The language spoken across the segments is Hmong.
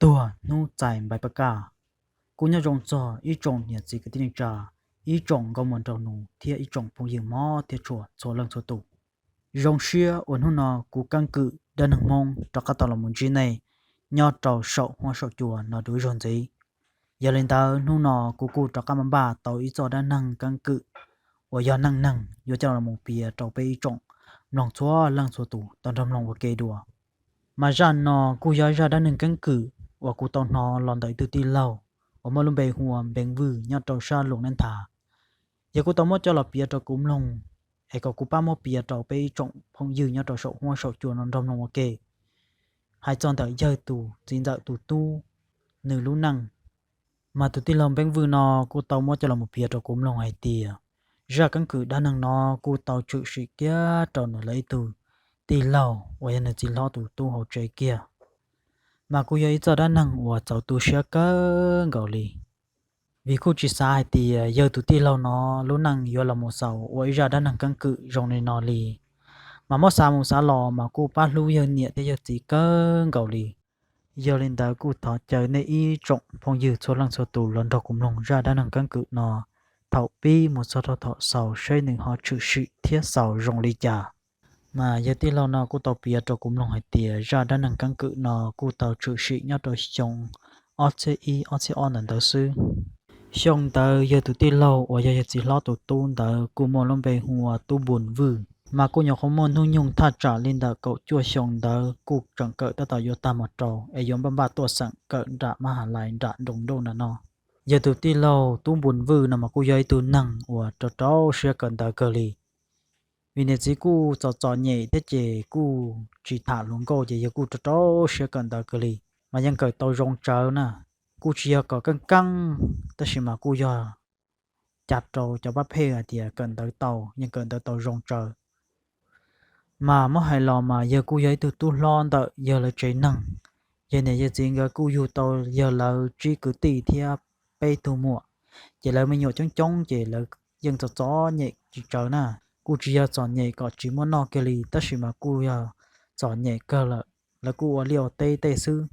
Tuag hnub txais npaiv paj kaj. Kuj nyob zoo txog ib tsoom niam txiv kwv tij neej tsa, ib tsoom nkauj muam nraug nus thiab ib tsoom phooj ywg mob thiab tshua txhua leej txhua tus. Zoo siab uas hnub no kuv Keeb Kwm dab neeg Hmoob rov qab tau los mus ntsib nej nyob rau saum huab saum cua no dua ib zaug ntxiv. Yog li ntawd hnub no kuv kuj rov qab npaj tau ib txoj dab neeg keeb kwm uas yog neej neeg yuav coj los mus piav rau peb ib tsoom mloog txhua leej txhua tus tau nrog mloog ua ke dua. Mas zaj no kuj yog zaj dab neeg keeb kwm uas kuv tau hnov los ntawm ib tug tij laug uas muaj lub npe hu ua Npeev Vwj nyob rau sab Luam Nab Nthav. Yog kuj tau muab coj los piav rau kuv mloog, es kom kuv pab muab piav rau peb ib tsoom phooj ywg nyob rau saum huab saum cua no nrog mloog ua ke. Hais txog ntawm yawg tus txiv ntxawm tus tub, nws lub neej, mas tus tij laug Npeev Vwj no kuj tau muab coj los mus piav rau kuv mloog hais tias zaj keeb kwm dab neeg no kuj tau tshwm sim kiag rau nws lawv ib tug tij laug uas yog nws txiv hlob tus tub hauv tsev kiag. Mas kuj yog ib txoj dab neeg uas txaus tu siab kawg nkaus li, vim kuj tsis xav hais tias yawg tus tij laug no lub neej yuav los mus xaus ua ib zaj dab neeg keeb kwm zoo li no li. Mas muab xav mus xav los mas kuj pab hlub yawg niam thiab yawg txiv kawg nkaus li. Yog li ntawd kuj thov caw nej ib tsoom phooj ywg txhua leej txhua tus los nrog kuv mloog zaj dab neeg keeb kwm no thaum pib mus txog rau thaum xaus seb nws ho tshwm sim thiab xaus zoo li cas. Mas yawg tij laug no kuj tau piav rau kuv mloog hais tias zaj dab neeg keeb kwm no kuj tau tshwm sim nyob rau xyoo ob txhiab ib ob txhiab ob ntawd ntawd xwb. Xyoo ntawd yawg tus tij laug uas yog yawg txiv hlob tus tub ntawd kuj muaj lub npe hu ua Tub Npus Vwj, mas kuj nyuam qhuav muaj hnub nyoog thaj tsam li ntawm kaum cuaj xyoo ntawd, kuj tseem kawm tab tom yuav tag mos rau es yuav npaj npaj tuaj xeem kawm nram mab has lais nram nroog nrauj nram no. Yawg tus tij laug Tub Npus Vwj no mas kuj yog ib tug neeg uas rau rau siab kawm ntawv kawg li. Vim niam txiv kuj txom txom nyem thiab ces kuj tsis tham hluas nkauj ces yawg kuj rau rau siab kawm ntawv kawg li, mas yeej kawm tau zoo tsawv na. Kuj tsis yog kom keej keej, tab sis mas kuj yog cas rau cov pab pheej hais tias kawm ntawv tau, yeej kawm ntawv tau zoo tsawv. Mas muab hais los mas yawg kuj yog ib tug tub hlob ntawm yawg lawv tsev neeg. Yawg niam yawg txiv nkawd kuj yug tau yawg lawv tsib kwv tij thiab peb tug muam, ces lawv me nyuam coob coob ces lawv yeej txom txom nyem tsis tsawv na. Kuj tsis yog txom nyem kom tsis muaj noj kiag li, tab sis mas kuj yog txom nyem kawg lawm, lawv kuj ua liaj ua teb tej xwb.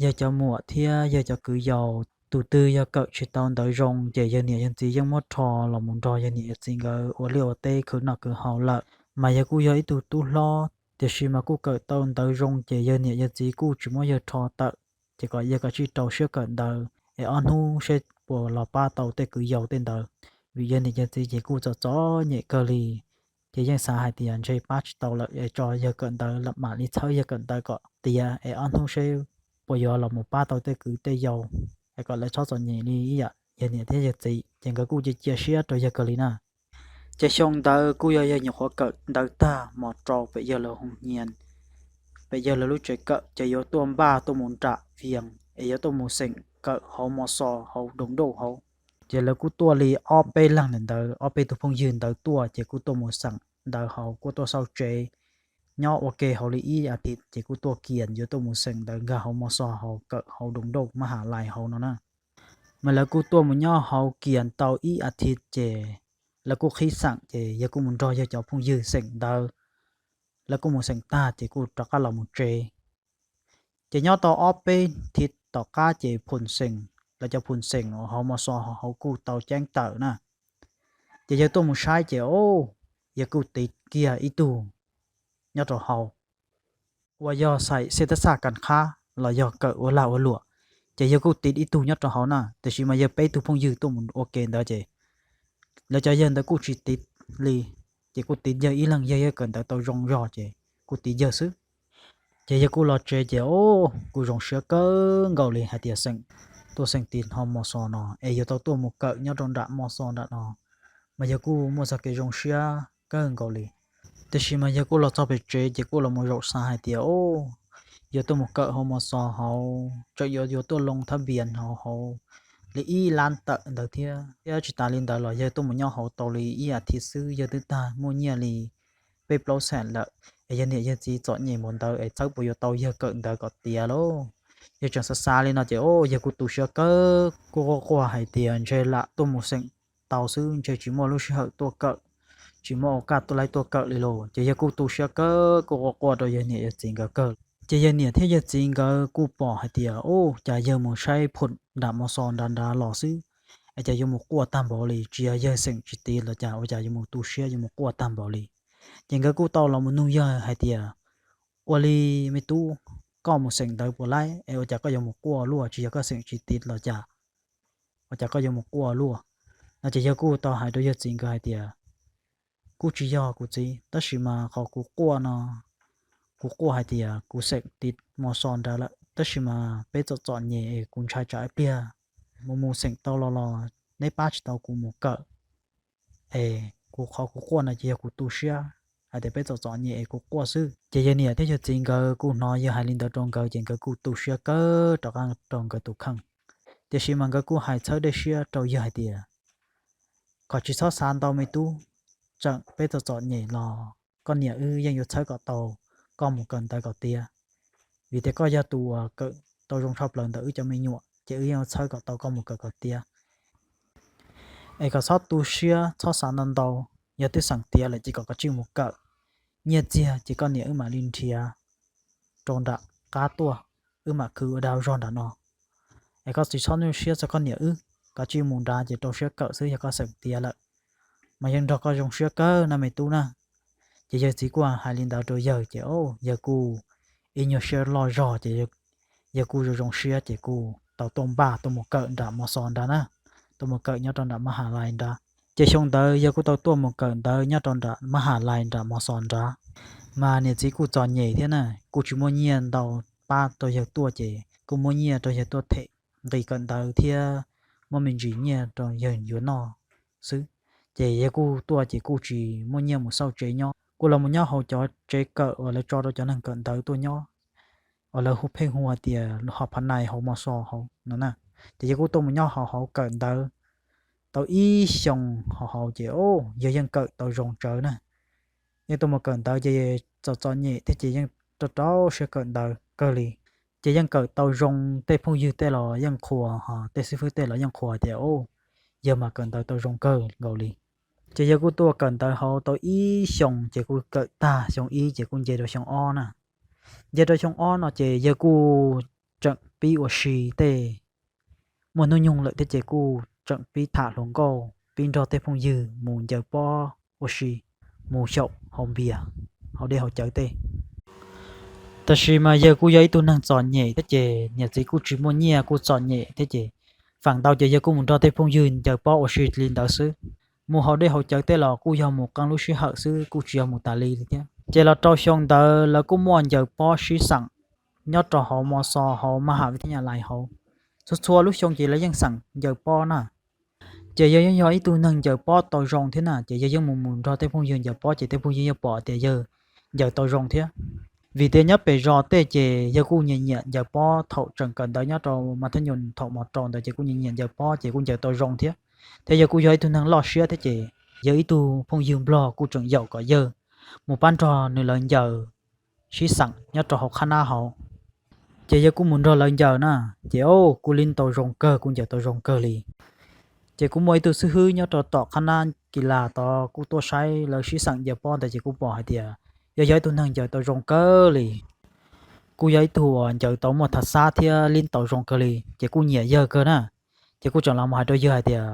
Yawg cov muam thiab yawg cov kwv yau, tus twg yog kawm tsis tau ntawv zoo ces yawg niam yawg txiv yeej muab rho los mus nrog yawg niam yawg txiv nkawd ua liaj ua teb khwv noj khwv haus lawm. Mas yawg kuj yog ib tug tub hlob, tiam sis mas kuj kawm tau ntawv zoo ces yawg niam yawg txiv kuj tsis muab yawg rho tawm, ces kom yawg kav tsij rau siab kawm ntawv es ob hnub seb puas los pab tau tej kwv yau tej ntawd. Vim yawg niam yawg txiv ces kuj txom txom nyem kawg li, ces yeej xav hais tias ntshe pab tsis tau lawm es tso yawg kawm ntawv los mam li txhawb yawg kawm ntawv kom tiav es ob hnub seb puas yuav los mus pab tau tej kwv tej yau, es kom lawv txhob txom nyem li ib yam yawg niam thiab yawg txiv, ces nkawd kuj cia cia siab rau yawg kawg li na. Ces xyoo ntawd kuj yog yawg nyuam qhuav kawm ntawv tag mos rau pem yawg lawv hoo hnia, pem yawg lawv lub tsev kawm, ces yuav tuaj npaj tuaj mus nram Vias es yuav tuaj mus xeem kawm hauv Mos Xos hauv Doos Dauj hauv. Ces lawv kuj tuaj li ob peb leeg ntawd, ob peb tug phooj ywg ntawd tuaj ces kuj tuaj mus xeem ntawv hauv, kuj tuaj xauj tsev nyob ua ke hauv li ib as thiv ces kuj tuaj kias yuav tuaj mus xeem ntawv nkag hauv Mos Xos hauv kawm hauv Doos Dauj mab has lais hauv no na. Mas lawv kuj tuaj mus nyob hauv kias tau ib as thiv ces lawv kuj qhib xeem ces yawg kuj mus nrog yawg cov phooj ywg xeem ntawv, lawv kuj mus xeem tag ces kuj rov qab los mus tsev. Ces nyob tau ob peb thiv tom qab ces phum xeem, lawv cov phum xeem hauv Mos Xos hauv kuj tau ceeb tawm na. Ces yawg tuaj mus saib ces o, yawg kuj tiv kiag ib tug nyob rau hauv uas yog xaim xej tab xaj kas qhab los yog kawm ua lag ua luam, ces yawg kuj tiv ib tug nyob rau hauv na, tiam sis mas yawg peb tug phooj ywg tuaj mus ua ke ntawd ces lawv cov yawg ntawd kuj tsis tiv li, ces kuj tiv yawg ib leeg, yawg yawg kawm ntawv tau zoo zog ces kuj tiv yawg xwb. Ces yawg kuj los tsev ces o, kuj zoo siab kawg nkaus li hais tias xeem, tuaj xeem tim hauv Mos Xos no es yuav tau tuaj mus kawm nyob rau nram Mos Xos nram no, mas yawg kuj muaj txoj kev zoo siab kawg nkaus li. Tiam sis mas yawg kuj los txog pem tsev ces kuj los mus zaum xav hais tias o, yuav tuaj mus kawm hauv Mos Xos hauv tseem yuav yuav tuaj loo thab npias hauv hauv li ib lab tawm ntawd thiab. Thiab tsis tas li ntawd los yawg tuaj mus nyob hauv tau li ib as thiv xwb yawg twb tag muaj nyiaj li peb plaub xees lawm, es yawg niam yawg txiv txom nyem npaum ntawd es txawb puas yuav tau yawg kawm ntawv kom tiav lauj. Yawg tseem xav xav li no ces o, yawg kuj tu siab kawg, kuj quaj quaj hais tias ntshe lam tuaj mus xeem tau xwb, ntshe tsis muaj lub sij hawm tuaj kawm, tsis muaj ua kaj tuaj laib tuaj kawm li lauj. Ces yawg kuj tu siab kawg, kuj quaj quaj rau yawg niam yawg txiv nkawd kawg. Ces yawg niam thiab yawg txiv nkawd kuj pom hais tias, ub, cas yawg mus saib phom nram mos xos nrad nrad los xwb, es cas yuav mus quaj tag npaum li, tsis yog yawg xeem tsis tiv los cas ua cas yuav mus tu siab yuav mus quaj tag npaum li. Ces nkawd kuj tau los mus nug yawg hais tias, ua li me tub, koj mus xeem ntawd puas laib es ua cas koj yuav mus quaj luaj, tsis yog koj xeem tsis tiv los cas, ua cas koj yuav mus quaj luaj? No ces yawg kuj tau hais rau yawg txiv nkawd hais tias, kuj tsis yog kuv txiv, tab sis mas qhov kuv quaj no, kuv quaj hais tias kuv xeem tiv mos xos nrad lawm, tab sis mas peb txom txom nyem es kuv ntshai tsam ib pliag mus mus xeem tau los los neb pab tsis tau kuv mus kawm, es kuv qhov kuv quaj no ces yog kuv tu siab hais tias peb txom txom nyem es kuv quaj xwb. Ces yawg niam thiab yawg txiv nkawd kuj hnov yawg hais li ntawd rau nkawd ces nkawd kuj tu siab kawg rov qab rau nkawd tus kheej. Tiam sis mas nkawd kuj hais txhawb dej siab rau yawg hais tias, kom tsis txhob xav ntau me tub, tseem peb txom txom nyem los koj niam wb yeej yuav txhawb kom tau koj mus kawm ntawv kom tiav, vim tias koj yog tus uas kawm tau zoo tshaj plaws ntawm wb cov me nyuam ces wb yeej yuav txhawb kom tau koj mus kawm kom tiav. Es kom txhob tu siab txhob xav ntau ntau, yog twb xeem tiav lawm ces kom koj tsij mus kawm, nyiaj txiag ces koj niam wb mam li nrhiav rau nram qab tuaj, wb mam khwv ua dag zog nram no. Es koj tsis txhob nyuaj siab txog koj niam wb, koj tsij mus nrad ces rau siab kawm xwb, yog koj xeem tiav lawm mas yeej nrog koj zoo siab kawg na me tub na. Ces yawg txiv kuj hais li ntawd rau yawg ces yawg kuj ib nyuag siab loj zog ces yawg kuj zoo zoo siab ces kuj tau tuaj npaj tuaj mus kawm nram mos xos nrad na, tuaj mus kawm nyob rau nram mab has lais nrad. Ces xyoo ntawd yawg kuj tau tuaj mus kawm ntawv nyob rau nram mab has lais nram mos xos nrad. Mas niam txiv kuj txom nyem thiab na, kuj tsis muaj nyiaj ntau pab rau yawg tuaj ces kuj muab nyiaj rau yawg tuaj them nqi kawm ntawv thiab muab me ntsis nyiaj rau yawg yuav noj xwb. Ces yawg kuj tuaj ces kuj tsis muaj nyiaj mus xauj tsev nyob, kuj los mus nyob hauv cov tsev kawm uas lawv tso rau cov neeg kawm ntawv tuaj nyob, uas lawv hu pheej hu hais tias hos phav nais hauv mos xos hauv no na. Ces yawg kuj tuaj mus nyob hauv hauv kawm ntawv tau ib xyoos hauv hauv ces yawg yeej kawm tau zoo tsawv na. Yeej tuaj mus kawm ntawv ces txom txom nyem thiab ces yeej rau rau siab kawm ntawv kawg li. Ces yeej kawm tau zoo, tej phooj ywg tej los yeej qhuas, hos tej xib fwb tej los yeej qhuas tias, yawg mas kawm ntawv tau zoo kawg nkaus li. Ces yawg kuj tuaj kawm ntawv hauv tau ib xyoos ces kuj kawm tag xyoo ib ces kuj nce rau xyoo ob na. Nce rau xyoo ob no ces yawg kuj tseem pib ua si tej, muaj hnub nyoog lawm thiab ces kuj tseem pib tham hluas nkauj, pib nrog tej phooj ywg mus ncaws pob ua si, mus xyaum haus npias, haus dej haus cawv tej. Tab sis mas yawg kuj yog ib tug neeg txom nyem thiab ces niam txiv kuj tsis muaj nyiaj kuj txom nyem thiab ces feem ntau ces yawg kuj mus nrog tej phooj ywg ncaws pob ua si li ntawd xwb. Mus haus dej haus cawv tej los kuj yog mus qee lub sij hawm xwb kuj tsis yog mus tas li li thiab. Ces los rau xyoo ntawd lawv kuj muaj ncaws pob sib xeem nyob rau hauv mos xos hauv mab has vib thab nyas lais hauv. Txhua txhua lub xyoo ces lawv yeej xeem ncaws pob na. Ces yawg yeej yog ib tug neeg ncaws pob tau zoo thiab na, ces yawg yeej mus mus nrog tej phooj ywg ncaws pob ces tej phooj ywg yeej pom tias yawg ncaws tau zoo thiab. Vim tias nyob pem zos tej ces yawg kuj nyiam nyiam ncaws pob, thaum tseem kawm ntawv nyob rau mas thab nyum thaum mos rau ntawd ces kuj nyiam nyiam ncaws pob ces kuj ncaws tau zoo thiab. Thiab yawg kuj yog ib tug neeg loj siab thiab ces yawg ib tug phooj ywg nplog kuj tseem yaum kom yawg mus pab nrog nws lawv ncaws sib xeem nyob rau hauv qhab nab hauv. Ces yawg kuj mus nrog lawv ncaws na, ces kuj li tau zoo kawg, kuj ncaws tau zoo kawg li. Ces kuj muaj ib tug xib hwb nyob rau tom qhab nab kis las tod kuj tuaj saib lawv sib xeem ncaws pob ntawd ces kuj pom hais tias yawg yog ib tug neeg ncaws tau zoo kawg li. Kuj yog ib tug uas ncaws tau muaj thav xab thiab li tau zoo kawg li ces kuj nyiam yawg kawg na. Ces kuj tseem los mus hais rau yawg hais tias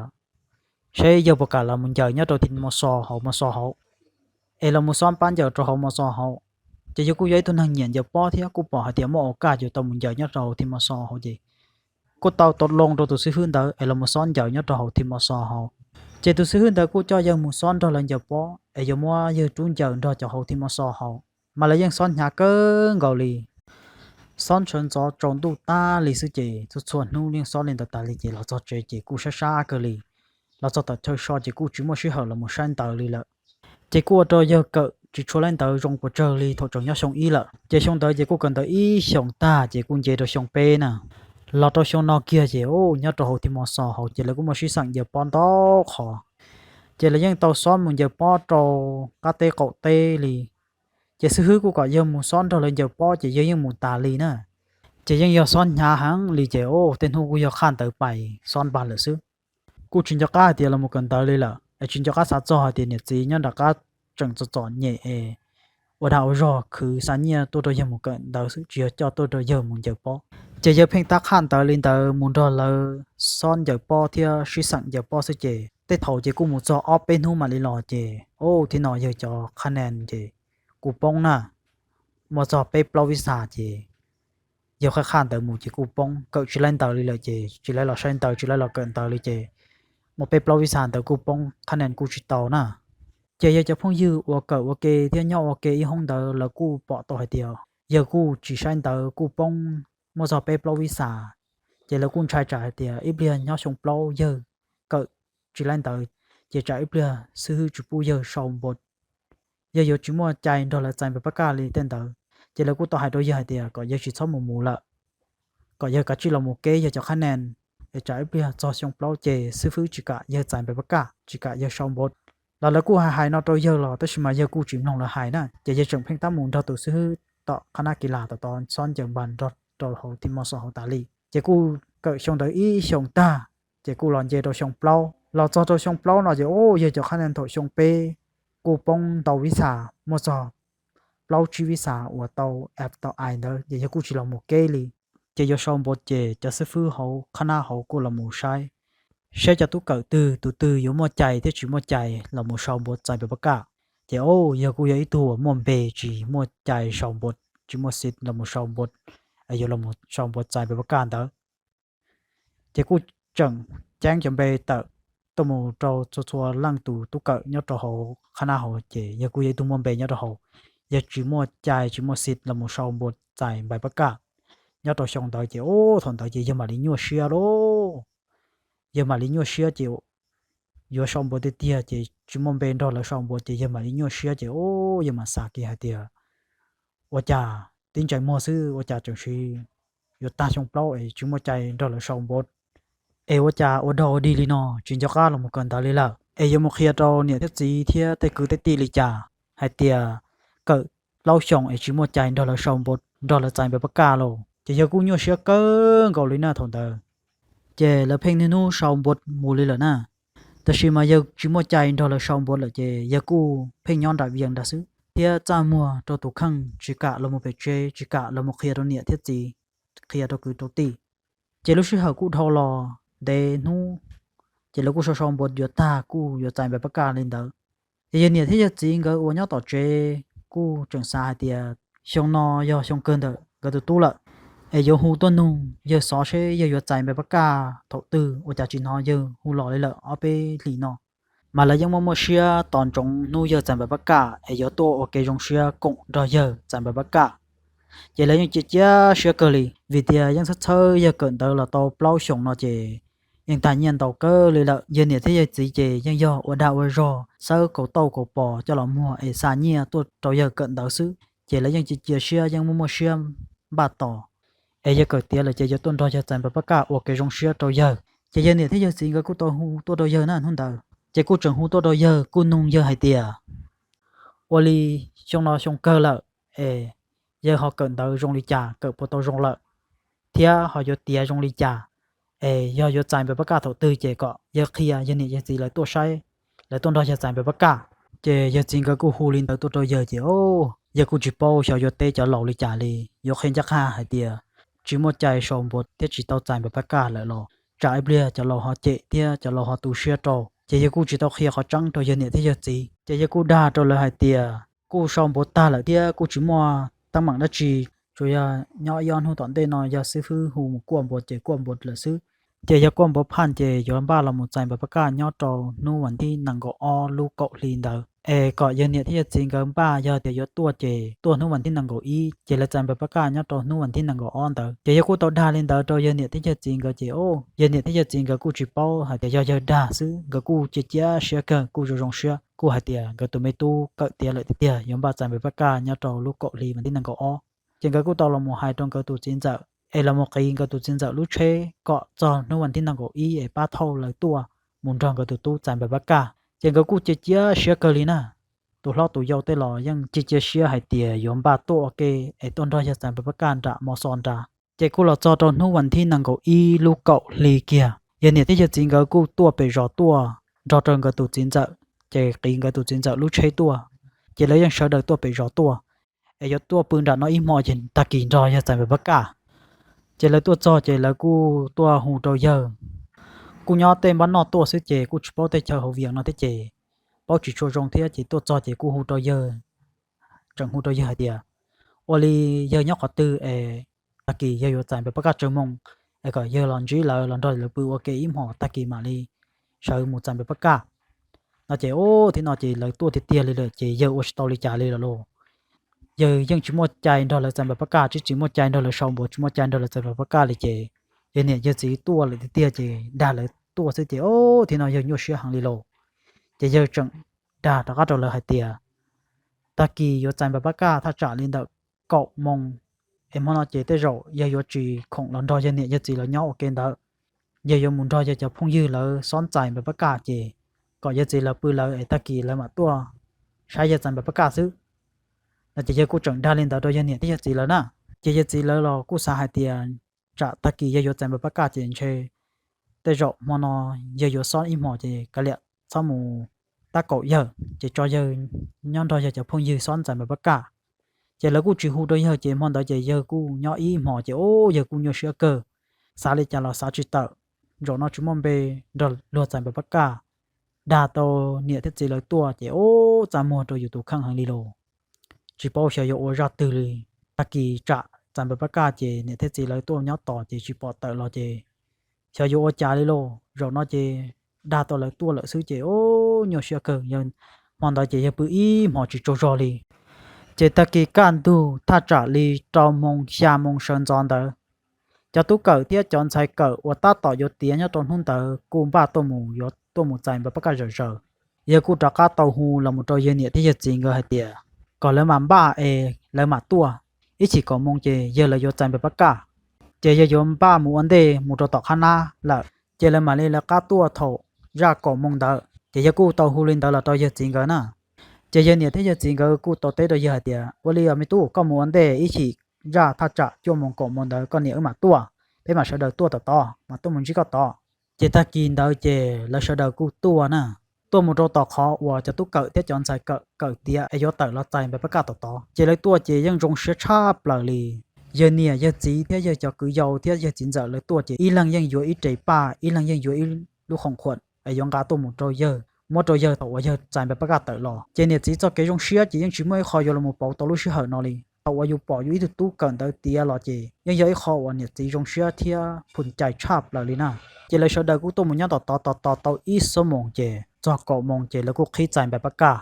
seb yawg puas kam los mus ncaws nyob rau thim mos xos hauv mos xos hauv, es los mus xob pab ncaws rau hauv mos xos hauv. Ces yawg kuj yog ib tug neeg nyiam ncaws pob thiab kuj pom hais tias muaj ua kaj yuav tau mus ncaws nyob rau hauv thim mos xos hauv ces kuj tau tau loo rau tus xib hwb ntawd es los mus xob ncaws nyob rau hauv thim mos xos hauv. Ces tus xib hwb ntawd kuj coj yawg mus xob nrog lawv ncaws pob es yuav muab yawg rub ncaws nrog cov hauv thim mos xos hauv. Mas lawv yeej xob hnyav kawg nkaus li, xob ntshaw ntxov tsaus ntuj tag li xwb ces txhua txhua hnub yeej xob li ntawd tas li ces los txog tsev ces kuj sab sab kawg li. Los txog tom chaw so ces kuj tsis muaj sij hawm los mus saib ntawv li lawm. Ces kuj ua rau yawg kawm tsis tshua laib ntawv zoo pes tsawg li thaum tseem nyob xyoo ib lawm. Ces xyoo ntawd ces kuj kawm ntawv ib xyoos tag ces kuj nce rau xyoo peb na. Los rau xyoo no kiag ces nyob rau hauv thim mos xos hauv ces lawv kuj muaj sib xeem ncaws pob ntau qhov. Ces lawv yeej tau xob mus ncaws pob rau qab teb qaum teb li. Ces xib hwb kuj kom yawg mus xob nrog lawv ncaws pob ces yawg yeej mus tas li na. Ces yeej yog xob hnyav heev li ces tej hnub kuj yog qhaj ntawv pais xob npag lawm xwb. Kuj tsis nco qab hais tias los mus kawm ntawv li lawm es tsis nco qab xav txog hais tias niam txiv nyob nram qab tseem txom txom nyem es ua dag ua zog khwv xa nyiaj tuaj rau yawg mus kawm ntawv xwb, tsis yog coj tuaj rau yawg mus ncaws pob. Ces yawg pheej tab qhaj ntawv li ntawd mus nrog lawv xob ncaws pob thiab sib xeem ncaws pob xwb ces tej thaum ces kuj mus txog ob peb hnub mam li los ces, o, thiab no yawg cov qhab nees ces kuj poob na, muaj txog peb plaub vib xas ces yawg qhaj qhaj ntawv mus ces kuj poob, kawm tsis laib ntawv li lawm ces tsis laib los saib ntawv, tsis laib los kawm ntawv li ces muaj peb plaub vib xas ntawd kuj poob, qhab nees kuj tsis tau na. Ces yawg cov phooj ywg uas kawm ua ke thiab nyob ua ke ib hoob ntawd lawv kuj pom tau hais tias yawg kuj tsis saib ntawv kuj poob, muaj txog peb plaub vib xas. Ces lawv kuj ntshai tsam hais tias ib pliag nyob xyoo plaub yawg kawm tsis laib ntawv, ces tsam ib pliag xib hwb tsis pub yawg sau npos, yawg yuav tsis muaj cai nrog lawv txais npais pab kaj li tej ntawd. Ces lawv kuj tau hais rau yawg hais tias kom yawg tsis txhob mus mus lawm, kom yawg kav tsij los mus keb yawg cov qhab nees, es tsam ib pliag txog xyoo plaub ces xib hwb tsis kam yawg txais npais pab kaj, tsis kam yawg sau npos. Los lawv kuj hais hais no rau yawg los tab sis mas yawg kuj tsis mloog lawv hais na, ces yawg tseem pheej tab mus nrog tus xib hwb tom qhab nab kis las tom tod xob ncaws npas nrog rau hauv tim mos xos hauv tas li. Ces kuj kawm xyoo ntawd ib xyoos tag, ces kuj los nce rau xyoo plaub. Los txog rau xyoo plaub no ces, o, yawg cov qhab nees thaum xyoo peb kuj poob ntau vib xas, muaj txog plaub tsib vib xas uas tau ais tau ais ntawd ces yawg kuj tsis los mus keb li. Ces yuav sau npos ces cov xib hwb hauv qhab nab hauv kuj los mus saib, saib cov tub kawm twg tus twg yuav muaj cai thiab tsis muaj cai los mus sau npos txais npais pab kaj. Ces, o, yawg kuj yog ib tug uas muaj npe tsis muaj cai sau npos, tsis muaj xis los mus sau npos, yuav los mus sau npos txais npais pab kaj ntawd. Ces kuj tseem ceeb cov npe tawm tuaj mus rau txhua txhua leej tus tub kawm nyob rau hauv qhab nab hauv ces yawg kuj yog ib tug muaj npe nyob rau hauv. Yawg tsis muaj cai tsis muaj xis los mus sau npos txais npais pab kaj. Nyob rau xyoo ntawd ces, o, thaum ntawd ces yawg mam li nyuaj siab lauj. Yawg mam li nyuaj siab ces yuav sau npos tiag tiag ces tsis muaj npe nrog lawv sau npos ces yawg mam li nyuaj siab ces, o, yawg mam xav kiag hais tias, ua cas tib ntsais muag xwb ua cas tseem siv yuav tag xyoo plaub es tsis muaj cai nrog lawv sau npos, es ua cas ua dog ua dig li no tsis nco qab los mus kawm ntawv li lawm, es yuav mus qhia rau niam thiab txiv thiab tej kwv tej tij li cas hais tias kawm plaub xyoos es tsis muaj cai nrog lawv sau npos nrog lawv txais npais pab kaj lauj. Ces yawg kuj nyuaj siab kawg nkaus li na thaum ntawd. Ces lawv pheej niaj hnub sau npos mus li lawm na, tab sis mas yawg tsis muaj cai nrog lawv sau npos lawm ces yawg kuj pheej nyob nram vias ntag xwb thiab txaj muag rau tus kheej tsis kam los mus pem tsev tsis kam los mus qhia rau niam thiab txiv, qhia rau kwv rau tij. Ces lub sij hawm kuj dhau los ntev hnub, ces lawv kuj sau sau npos yuav tag kuj yuav txais npais pab kaj li ntawd. Ces yawg niam thiab yawg txiv nkawd uas nyob tom tsev kuj tseem xav hais tias xyoo no yog xyoo kawg ntawm nkawd tus tub lawm, es yuav hu tuaj nug yawg xov seb yawg yuav txais npais pab kaj thaum twg ua cas tsis hnov yawg hu los li lawm ob peb hlis no. Mas lawv yeej muaj muaj siab tos ntsoov hnub yawg txais npais pab kaj es yuav tuaj ua kev zoo siab koom nrog yawg txais npais pab kaj. Ces lawv yeej cia cia siab kawg li vim tias yeej txhawj txhawj yawg kawm ntawv los tau plaub xyoos no ces yeej tag nyiaj ntau kawg li lawm. Yawg niam thiab yawg txiv ces yeej yog ua dag ua zog xawb kaus tauj kaus pos coj los muag es xa nyiaj tuaj rau yawg kawm ntawv xwb. Ces lawv yeej cia cia siab yeej muaj muaj siab npaj tos es yawg kawm tiav lawm ces yuav tuaj nrog yawg txais npais pab kaj ua kev zoo siab rau yawg. Ces yawg niam thiab yawg txiv nkawd kuj tau hu tuaj rau yawg na hnub ntawd, ces kuj tseem hu tuaj rau yawg kuj nug yawg hais tias, ua li xyoo no xyoo kawg lawm es yawg ho kawm ntawv zoo li cas, kawm puas tau zoo lawm, thiab ho yuav tiav zoo li cas, es yog yuav txais npais pab kaj thaum twg ces kom yawg qhia yawg niam yawg txiv lawv tuaj saib, lawv tuaj nrog yawg txais npais pab kaj. Ces yawg txiv nkawd kuj hu li ntawd tuaj rau yawg ces, o, yawg kuj tsis paub xyov yuav teb cov laus li cas li, yuav qhia ncaj qha hais tias tsis muaj cai sau npos thiab tsis tau txais npais pab kaj lawm los tsam ib pliag cov laus ho cem thiab cov laus ho tu siab rau. Ces yawg kuj tsis tau qhia qhov tseeb rau yawg niam thiab yawg txiv, ces yawg kuj dag rau lawv hais tias kuj sau npos tag lawm thiab kuj tsis muaj teeb meem dab tsi, tsuas yog nyob ib ob hnub tom ntej no yog xib fwb hu mus kuaj npos ces kuaj npos lawm xwb. Ces yog kuaj npos phaj ces yuav npaj los mus txais npais pab kaj nyob rau hnub vas thib nees nkaum ob lub kaum hli ntawd, es kom yawg niam thiab yawg txiv nkawd npaj yog tias yuav tuaj ces tuaj hnub vas thib nees nkaum ib ces lawv txais npais pab kaj nyob rau hnub vas thib nees nkaum ob ntawd. Ces yawg kuj tau dag li ntawd rau yawg niam thiab yawg txiv nkawd ces, o, yawg niam thiab yawg txiv nkawd kuj tsis paub hais tias yog yawg dag xwb, nkawd kuj cia cia siab kawg kuj zoo zoo siab, kuj hais tias nkawd tus me tub kawm tiav lawm tiag tiag yuav npaj txais npais pab kaj nyob rau lub kaum hli vas thib nees nkaum ob. Ces nkawd kuj tau los mus hais rau nkawd tus txiv ntxawm es los mus qiv nkawd tus txiv ntxawm lub tsheb kom txog hnub vas thib nees nkaum ib es pab thauj lawv tuaj mus nrog nkawd tus tub txais npais pab kaj. Ces nkawd kuj cia cia siab kawg li na. Tus hlob tus yau tej los yeej cia cia siab hais tias yuav npaj tuaj ua ke es tuaj nrog yawg txais npais pab kaj nram mos xos nrad. Ces kuj los txog rau hnub vas thib nees nkaum ib lub kaum hli kiag, yawg niam thiab yawg txiv nkawd kuj tuaj pem zos tuaj nrog rau nkawd tus txiv ntxawm, ces qiv nkawd tus txiv ntxawm lub tsheb tuaj. Ces lawv yeej sawv daws tuaj pem zos tuaj. es yuav tuaj pw nram no ib hmo ces tag kis nrog yawg txais npam pab kaj. Ces lawv tuaj txog ces lawv kuj tuaj hu rau yawg. Kuj nyob tej npab noj tuaj xwb ces kuj tsis paub tej chaw hauv Vias no thiab ces paub tsis tshua zoo thiab ces tuaj txog ces kuj hu rau yawg, tseem hu rau yawg hais tias, ua li yawg nyob qhov twg es tag kis yawg yuav txais npam pab kaj tsawg moo, es kom yawg los ntsib lawv los nrog lawv pw ua ke ib hmos tag kis mam li sawv mus txais npam pab kaj. No ces ub, thaum no ces lawv tuaj tiag tiag li lawm ces yawg ua tsis tau li cas li lawm lauj. Yawg yeej tsis muaj cai nrog lawv txais npam pab kaj, tsis, tsis muaj cai nrog lawv sau npav, tsis muaj cai nrog lawv txais npam pab kaj li ces yawg niam yawg txiv tuaj lawm tiag tiag ces dag lawv tuaj xwb ces ub, thaum no yawg nyuaj siab heev li lauj. Ces yawg tseem dag rov qab rau lawv hais tias, tag kis yuav txais npam pab kaj thaj tsam li ntawm kaum moo, es hmo no ces tej zaum yawg yuav tsis khoom los nrog yawg niam yawg txiv lawv nyob ua ke ntawd. Yawg yuav mus nrog yawg cov phooj ywg lawv xob txais npam pab kaj ces kom yawg txiv lawv pw lawv es tag kis lawv mam tuaj saib yawg txais npam pab kaj xwb. No ces yawg kuj tseem dag li ntawd rau yawg niam thiab yawg txiv lawv na. Ces yawg txiv lawv los kuj xav hais tias tsam tag kis yawg yuav txais npam pab kaj ces ntshe tej zaum hmo no yawg yuav xob ib hmos ces kav liam txhob mus tab kaum yawg ces tso yawg nyob nrog yawg cov phooj ywg xob txais npam pab kaj. Ces lawv kuj tsis hu rau yawg ces hmo ntawd ces yawg kuj nyob ib hmos ces ub, yawg kuj nyuaj siab kawg, xav li cas los xav tsis tawm. Zaum no tsis muaj npe nrog luag txais npam pab kaj, dag tau niam thiab txiv lawv tuaj ces ub, txaj muag rau yus tus kheej heev li lauj. Tsis paub xyov yuav ua zaj twg li. Tag kis tsam txais npam pab kaj ces niam thiab txiv lawv tuaj nyob tos ces tsis pom tawm los ces xyov yuav ua cas li lauj. Zaum no ces dag tau lawv tuaj lawm xwb ces ub, nyuaj siab kawg, hmo ntawd ces yawg pw ib hmos tsis tsaug zog li. Ces tag kis kaj ntug thaj tsam li rau moo xya moo sawv ntxov ntawd, cov tub kawm thiab cov ntxhais kawm uas tab tom yuav tiav nyob rau hnub ntawd kuj npaj tuaj mus, yuav tuaj mus txais npam pab kaj zawm zaws. Yawg kuj rov qab tau hu los mus rau yawg niam thiab yawg txiv nkawd hais tias kom lawv mam npaj es lawv mam tuaj, ib chim kaum moo ces yawg lawv yuav txais npam pab kaj. Ces yawg yuav npaj mus ua ntej mus rau tom qhab nab lawm ces lawv mam li lawv qab tuaj thaum zaj kaum moo ntawd. Ces yawg kuj tau hu li ntawd los rau yawg txiv nkawd na. Ces yawg niam thiab yawg txiv nkawd kuj tau teb rau yawg hais tias, ua li os me tub, koj mus ua ntej ib chim, zaj thaj tsam cuaj moo kaum moo ntawd koj niam wb mam tuaj, peb mam sawv daws tuaj tom tod, mam tuaj mus ntsib koj tod. Ces tag kis ntawd ces lawv sawv daws kuj tuaj na, tuaj mus rau tom qhov uas cov tub kawm thiab cov ntxhais kawm kawm tiav es yuav tawm los txais npam pab kaj tom tod. Ces lawv tuaj ces yeej zoo siab tshaj plaws li. Yawg niam yawg txiv thiab yawg cov kwv yau thiab yawg txiv ntxawm lawv tuaj ces ib leeg yeej yuav ib res paj, ib leeg yeej yuav ib lub khoom khuam es yuav nqa tuaj mus rau yawg, muab rau yawg thaum uas yawg txais npam pab kaj tawm los. Ces niam txiv txoj kev zoo siab ces yeej tsis muaj ib qho yuav los mus pauv tau lub sij hawm no li. Thaum uas yus pom yus ib tug tub kawm ntawv tiav los ces yeej yog ib qho uas niam txiv zoo siab thiab phum cai tshaj plaws li na. Ces lawv sawv daws kuj tuaj mus nyob tom tod tos tos tau ib xuab moos ces txog kaum moos ces lawv kuj qhib txais npam pab kaj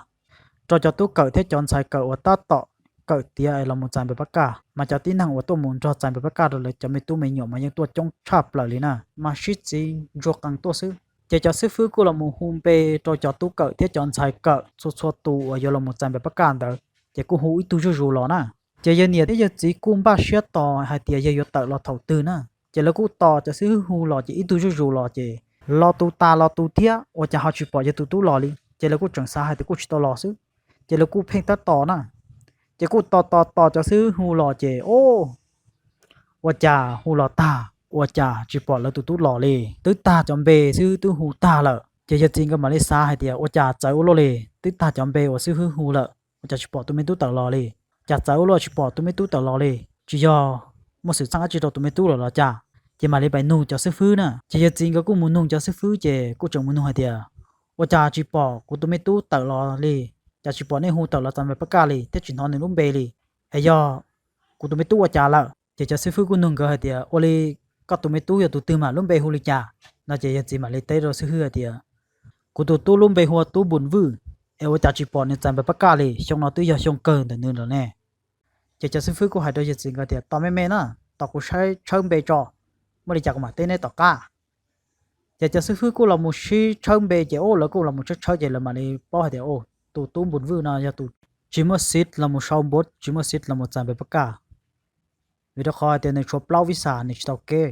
rau cov tub kawm thiab cov ntxhais kawm uas tab tom kawm tiav es los mus txais npam pab kaj. Mas cov tib neeg uas tuaj mus nrog txais npam pab kaj rau lawv cov me tub me nyuam mas yeej tuaj coob tshaj plaws li na, mas sib txiv ntsuag qees tuaj xwb. Ces cov xib fwb kuj los mus hu npe rau cov tub kawm thiab cov ntxhais kawm txhua txhua tus uas yuav los mus txais npam pab kaj ntawd, ces kuj hu ib tug zuj zus los na. Ces yawg niam thiab yawg txiv kuj npaj siab tos hais tias yawg yuav tawm los thaum twg na. Ces lawv kuj tos cov xib fwb hu los ces ib tug zuj zus los ces los tus tas los tus thiab, ua cas ho tsis pom yawg tus tub los li. Ces lawv kuj tseem xav hais tias kuj tsis tau los xwb, ces lawv kuj pheej tab tom na. Ces kuj tos tos tos cov xib fwb hu los ces, o, ua cas hu los tag ua cas tsis pom lawv tus tub los li. Twb tag cov npe xwb twb hu tag lawm. Ces yawg txiv nkawd mam li xav hais tias ua cas txawv ua luaj li, twb tag cov npe uas xib fwb hu lawm ua cas tsis pom tus me tub tawm los li. Cas txawv ua luaj tsis pom tus me tub tawm los li, tsis yog muaj xwm txheej dab tsi rau tus me tub lawm los cas? Ces mam li pais nug cov xib fwb na. Ces yawg txiv nkawd kuj mus nug cov xib fwb ces kuj tseem mus nug hais tias, ua cas tsis pom kuv tus me tub tawm los li, cas tsis pom nej hu tawm los txais npam pab kaj li thiab tsis hnov nws lub npe li, es yog kuv tus me tub ua cas lawm? Ces cov xib fwb kuj nug nkawd hais tias, ua li koj tus me tub yog tus twg mas lub npe hu li cas? No ces yawg txiv mam li teb rau xib fwb hais tias, kuv tus tub lub npe hu ua Tub Npus Vwj, es ua cas tsis pom nws txais npam pab kaj li, xyoo no twb yog xyoo kawg ntawm nws lawm ne. Ces cov xib fwb kuj hais rau yawg txiv nkawd tias, tos me me na, tos kuv saib tshawb npe tso, muaj li cas kuv mam teb neb tom qab. Ces cov xib fwb kuj los mus sib tshawb npe ces, o, lawv kuj los mus tshawb tshawb ces lawv mam li paub hais tias, o, tus Tub Npus Vwj no yog tus tsis muaj xiv los mus sau npav, tsis muaj xiv los mus txais npam pab kaj, vim rau qhov hais tias nws tshuav plaub vis xas nws tsis tau kev.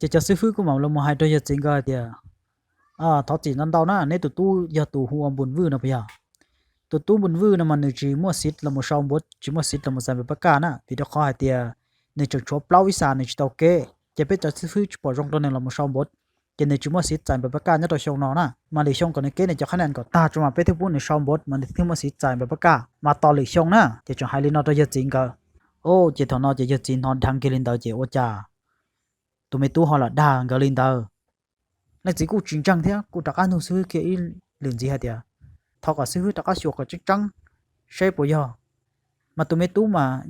Ces cov xib fwb kuj mam los mus hais rau yawg txiv nkawd hais tias, thov txim ntau ntau na, neb tus tub yog tus hu ua Npus Vwj no puas yog? Tus tub Npus Vwj no mas nws tsis muaj xiv los mus sau npav, tsis muaj xiv los mus txais npam pab kaj na, vim rau qhov hais tias nws tseem tshuav plaub vis xas nws tsis tau kev. Ces peb cov xib fwb tsis pom zoo rau nws los mus sau npav. ces nws tsis muaj xiv txais npav pab kaj nyob rau xyoo no na, mas lwm xyoo kom nws keb nws cov qhab naj kom tag tso mas peb thiaj pub nws sau npav mas nws thiaj muaj xiv txais npav pab kaj mas tos lwm xyoo na. Ces tseem hais li no rau yawg txiv nkawd. Ces thaum no ces yawg txiv hnov dheev kiag li ntawd ces ua cas tus me tub ho lam dag nkawd li ntawd. Leej txiv kuj tsis ntseeg thiab kuj rov qab nug xib hwb kiag ib lwm ntxiv hais tias, thov kom xib hwb rov qab xyuas kom tseeb tseeb seb puas yog, mas tus me tub mas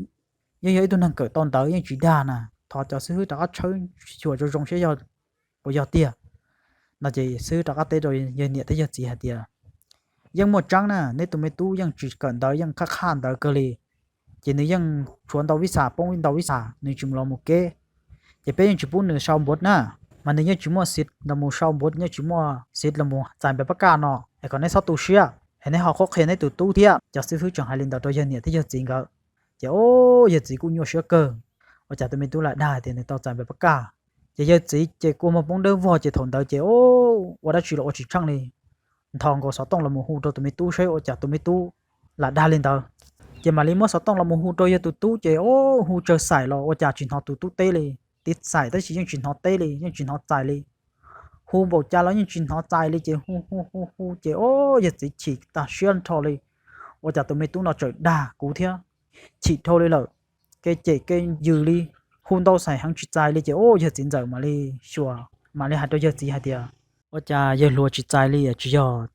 yeej yog ib tug neeg kawm tau ntawv yeej tsis dag na, thov cov xib hwb rov qab tshawb xyuas zoo zoo seb yog puas yog tiag no. Ces xib hwb rov qab teb rau yawg niam thiab yawg txiv hais tias, yeej muaj tseeb na, neb tus me tub yeej tsis kawm ntawv yeej qhaj qhaj ntawv kawg li, ces nws yeej tshuav ntau vib xas poob ntau vib xas nws tsis mus los mus keb, ces peb yeej tsis pub nws sau npav na, mas nws yeej tsis muaj xiv los mus sau npav, yeej tsis muaj xiv los mus txais npav pab kaj no, es kom neb txhob tu siab es neb ho qhuab qhia neb tus tub thiab. Cov xib hwb tseem hais li ntawd rau yawg niam thiab yawg txiv nkawd, ces o, yawg txiv kuj nyuaj siab kawg, ua cas tus me tub lam dag tias nws tau txais npav pab kaj. Ces yawg txiv ces kua muag poob dawb vog ces thaum ntawd ces o, ua dab tsi los ua tsis tsheej li, nthos nkaus xov tooj los mus hu rau tus me tub seb ua cas tus me tub lam dag li ntawd. Ces mam li muab xov tooj los mus hu rau yawg tus tub ces o, hu tsawg xaim los ua cas tsis hnov tus tub teb li, tiv xaim tab sis yeej tsis hnov teb li yeej tsis hnov txais li, hu npaum cas los yeej tsis hnov txais li ces hu hu hu hu ces o, yawg txiv chim tag siab nrho li, ua cas tus me tub no tseem dag kuv thiab, chim dhau li lawm, kev cem kev yws li, hu ntau xaim heev tsis txais li ces o, yawg txiv ntxawm mam li xyuas mam li hais rau yawg txiv hais tias, ua cas yawg hluas tsis txais li, tsis yog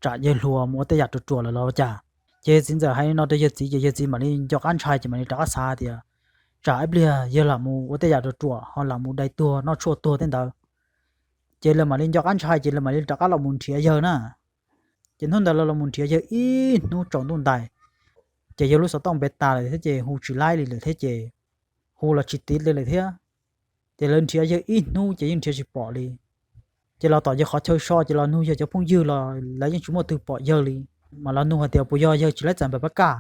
tsam yawg hluas mus ua tej yam ruam ruam lawm los ua cas. Ces yawg txiv ntxawm hais li no rau yawg txiv ces yawg txiv mam li nco qab ntshai ces mam li rov qab xav tias, tsam ib pliag yawg lam mus ua tej yam ruam ruam ho lam mus dai tuag noj tshuaj tuag tej ntawd. Ces lawv mam li nco qab ntshai ces lawv mam li rov qab los mus nrhiav yawg na. Ces hnub ntawd lawv los mus nrhiav yawg ib hnub tsaus ntuj ntais, ces yawg lub xov tooj npe tas lawm thiab ces hu tsis laib li lawm thiab ces hu los tsis tiv li lawm thiab. Ces lawv nrhiav yawg ib hnub ces yeej nrhiav tsis pom li. Ces los tom yawg qhov chaw so ces los nug yawg cov phooj ywg los lawv yeej tsis muaj twg pom yawg li. Mas los nug hais tias puas yog yawg tsis laib txais npav pab kaj,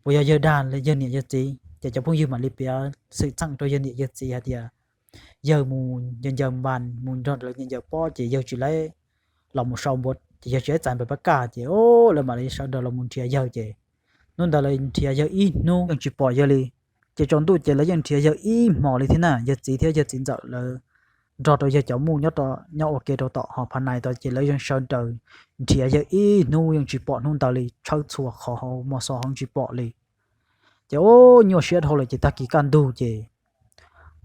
puas yog yawg dag yawg niam yawg txiv, ces cov phooj ywg mam li piav xwm txheej rau yawg niam yawg txiv hais tias, yawg mus ncaws ncaws npas mus nrog lawv ncaws ncaws pob ces yawg tsis laib los mus sau npav ces yawg tsis laib txais npav pab kaj ces o, lawv mam li sawv daws los mus nrhiav yawg ces hnub ntawd lawv nrhiav yawg ib hnub yeej tsis pom yawg li. Ces tsaus ntuj ces lawv yeej nrhiav yawg ib hmos li thiab na, yawg txiv thiab yawg txiv ntxawm lawv nrog rau yawg cov muj nyob ua ke rau tom hos pha nais tod ces lawv yeej sawv daws nrhiav yawg ib hnub yeej tsis pom hnub ntawd li, tshawb txhua qhov hauv mos xos hauv tsis pom li. Ces o, nyuaj siab dhau lawm ces tag kis kaj ntug ces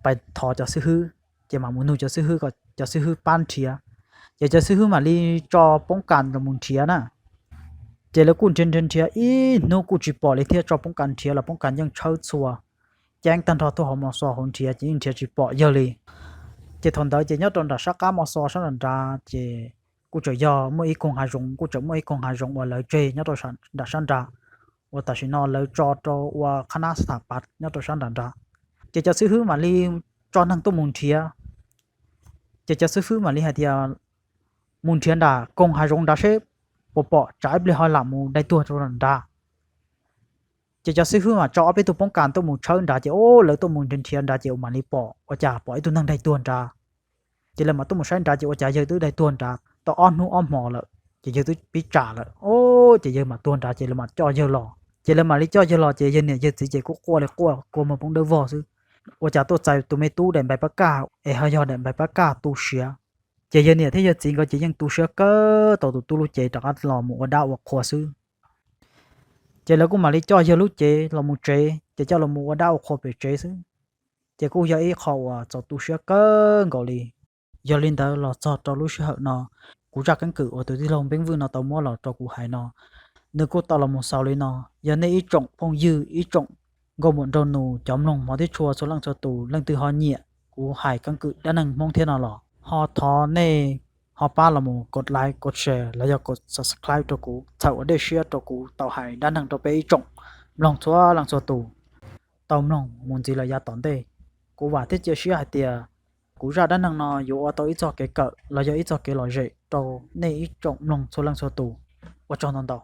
pais thov cov xib hwb, ces mam mus nug cov xib hwb kom cov xib hwb pab nrhiav. Ces cov xib hwb mam li tso poob kas los mus nrhiav na. Ces lawv kuj nrhiav nrhiav nrhiav ib hnub kuj tsis pom li thiab, tso poob kas nrhiav los poob kas yeej tshawb txhua ceeb tag nrho tuaj hauv mos xos hauv nrhiav ces yeej nrhiav tsis pom yawg li. Ces thaum ntawd ces nyob rau nram sab qab mos xos sab nram nrad ces kuj tseem yog muaj ib koog hav zoov, kuj tseem muaj ib koog hav zoov uas lawv tseg nyob rau nram sab nrad, uas tam sim no lawv tso rau ua qhab nab xab tham pav nyob rau sab nram nrad. Ces cov xib hwb mam li tso neeg tuaj mus nrhiav. Ces cov xib hwb mam li hais tias, mus nrhiav nram koog hav zoov nrad seb puas pom, tsam ib pliag ho lam mus dai tuag rau nram nrad. Ces cov xib hwb mam tso ob peb tug poob kas tuaj mus tshawb nrad ces o, lawv tuaj mus nrhiav nrhiav nrad ces mam li pom ua cas pom ib tug neeg dai tuag nrad. Ces lawv mam tuaj mus saib nrad ces ua cas yawg twb dai tuag nrad tau ob hnub ob hmos lawm, ces yawg twb pib tsam lawm o. Ces yawg mam tuag nrad ces lawv mam coj yawg los, ces lawv mam li coj yawg los ces yawg niam yawg txiv ces kuj quaj li quaj kua muag poob dawb vog xwb. Ua cas tuaj txais tus me tub daim npav pab kaj es ho yog daim npav pab kaj tu siav. Ces yawg niam thiab yawg txiv nkawd ces yeej tu siab kawg tau tus tub lub cev rov qab los mus ua dab ua qhua xwb. Ces lawv kuj mam li coj yawg lub cev los mus tsev, ces coj los mus ua dab ua qhua pem tsev xwb. Ces kuj yog ib qho uas txaus tu siab kawg nkaus li. Yog li ntawd los txog rau lub sij hawm no, kuv zaj keeb kwm uas tus tij laug Npeeb Vwj no tau muab los rau kuv hais no, nws kuj tau los mus xaus li no. Yog nej ib tsoom phooj ywg ib tsoom nkauj muam nraug nus cov mloog hmov thiab tshua txhua leej txhua tus leej twg ho nyiam kuv hais keeb kwm dab neeg Hmoob thiab no los ho thov nej ho pab los mus kos like kos share los yog kos subscribe rau kuv txhawm ua dej siab rau kuv tau hais dab neeg rau peb ib tsoom mloog txhua leej txhua tus tau mloog mus ntxiv los yav tom ntej. Kuv vam thiab cia siab hais tias kuv zaj dab neeg no yuav ua tau ib txoj kev kawm los yog ib txoj kev lom zem rau nej ib tsoom mloog txhua leej txhua tus. Ua tsaug ntau ntau.